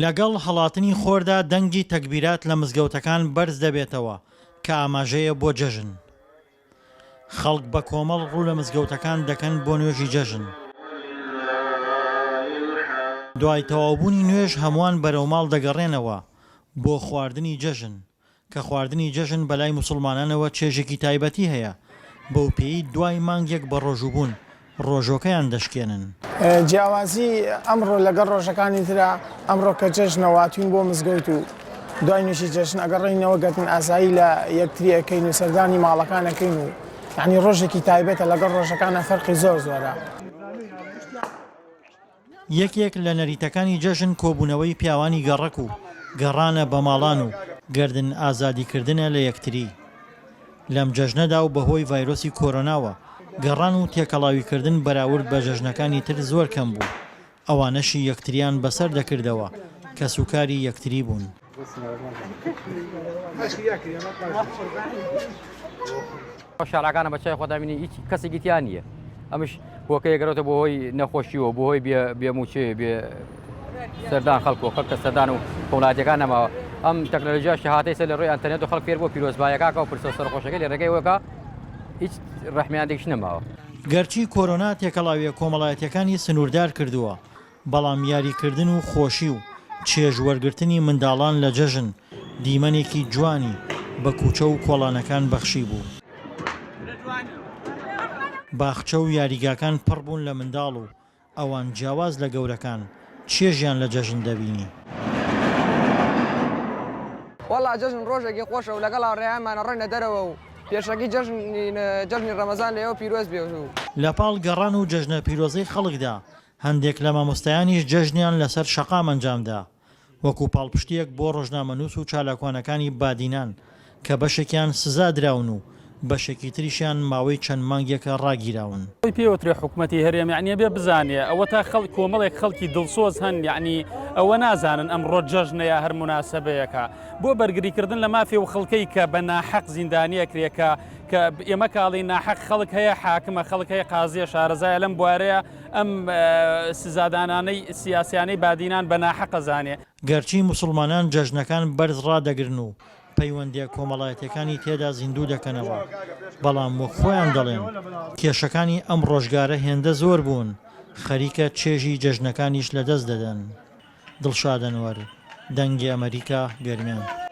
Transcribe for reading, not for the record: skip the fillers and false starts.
لەگەڵ هەڵاتنی خۆردا دەنگی تەکبیرات لە مزگەوتەکان بەرز دەبێتەوە کە ئاماژەیە بۆ جەژن. خەڵک بە کۆمەڵ ڕوو لە مزگەوتەکان دەکەن بۆ نوێژی جەژن. دوای تەواوبوونی نوێژ هەمووان بەرەو ماڵ دەگەڕێنەوە بۆ خواردنی جەژن، کە خواردنی جەژن بەلای موسڵمانانەوە چێژێکی تایبەتی هەیە، بەوپێیی دوای مانگێک بەڕۆژووبوون ڕۆژۆکەیان دەشکێنن. جیاوازی ئەمڕۆ لەگەڵ ڕۆژەکانی ترا، ئەمڕۆ کە جەژنە واتوین بۆ مزگەوت و دوای نوێژی جەژن ئەگەڕێینەوە گەردن ئازایی لە یەکتری ئەکەین و سەردانی ماڵەکان ئەکەین و یانی ڕۆژێکی تایبەتە لەگەڵ ڕۆژەکانە فەرقی زۆر زۆرە. یەکێک لە نەریتەکانی جەژن کۆبوونەوەی پیاوانی گەڕەک و گەڕانە بە ماڵان و گەردن ئازادیکردنە لە یەکتری. لەم جەژنەدا و بەهۆی ڤایرۆسی کۆرۆناوە گەڕان و تێکەڵاویکردن بەراورد بە جەژنەکانی تر زۆر کەم بوو، ئەوانەشی یەکتریان بەسەر دەکردەوە کەسوکاری یەکتری بوون. شارەکانە بە چای خۆتا بینی هیچ کەسێکی تیا نییە ئەمش هۆکەیە گەرەوتە بۆ هۆی نەخۆشیەوە بۆ هۆی بێ موچێ بێ سەردان خەڵک و خەڵکە سەردان و کۆمەڵاتیەکان نەماوە ئەم تەکنەلۆژیا شەهاتەی سەر لە ڕووی ئەتەرنێت و خەڵک فێر بۆ پیرۆزبایەکەکە و پرسە سەرخۆشەکەی لە ڕێگەی وەکە هیچ ڕەحمیاندێکش نەماوە. گەرچی کۆرۆنا تێکەڵاویە کۆمەڵایەتیەکانی سنوردار کردووە، بەڵام یاریکردن و خۆشی و چێژ وەرگرتنی منداڵان لە جەژن دیمەنێکی جوانی بە کوچە و کۆڵانەکان بەخشیبوو. باخچە و یاریگاکان پڕ بوون لە منداڵ و ئەوان جیاواز لە گەورەکان چێژیان لە جەژن دەبینی. وەڵا جەژن ڕۆژێکی خۆشە و لەگەڵ هاوڕێیانمان ئەڕۆینە دەرەوە و پێشەکی جەژنی جەژنی ڕەمەزان لە ئێوە پیرۆز بێت و. لەپاڵ گەڕان و جەژنە پیرۆزەی خەڵکدا هەندێک لە مامۆستایانیش جەژنیان لەسەر شەقام ئەنجامدا، وەکو پاڵپشتییەک بۆ ڕۆژنامەنووس و چالاکوانەکانی بادینان کە بەشێکیان سزا دراون و بەشێکی تریشیان ماوەی چەند مانگێکە ڕاگیراون. ئەوەی پێی وترێ حکومەتی هەرێم یەعنی ئەبێ بزانێ ئەوەتا خەڵک کۆمەڵێک خەڵکی دڵسۆز هەن یەعنی ئەوە نازانن ئەمڕۆ جەژنە یا هەر موناسەبەیەکە بۆ بەرگریکردن لە مافی و خەڵکەی کە بە ناحەق زیندانی ئەکرێ کە کە ئێمە کاڵی ناحەق خەڵک هەیە حاکمە خەڵک هەیە قازیە شارەزایە لەم بوارەیە ئەم سزادانانەی سیاسیانەی بادینان بە ناحەق ئەزانێ. گەرچی موسڵمانان جەژنەکان بەرز ڕادەگرن و پەیوەندیە کۆمەڵایەتیەکانی تێدا زیندوو دەکەنەوە، بەڵام وەک خۆیان دەڵێن کێشەکانی ئەم ڕۆژگارە هێندە زۆر بوون خەریکە چێژی جەژنەکانیش لەدەست دەدەن. دڵشاد ئەنوەر، دەنگی ئەمەریکا، گەرمیان.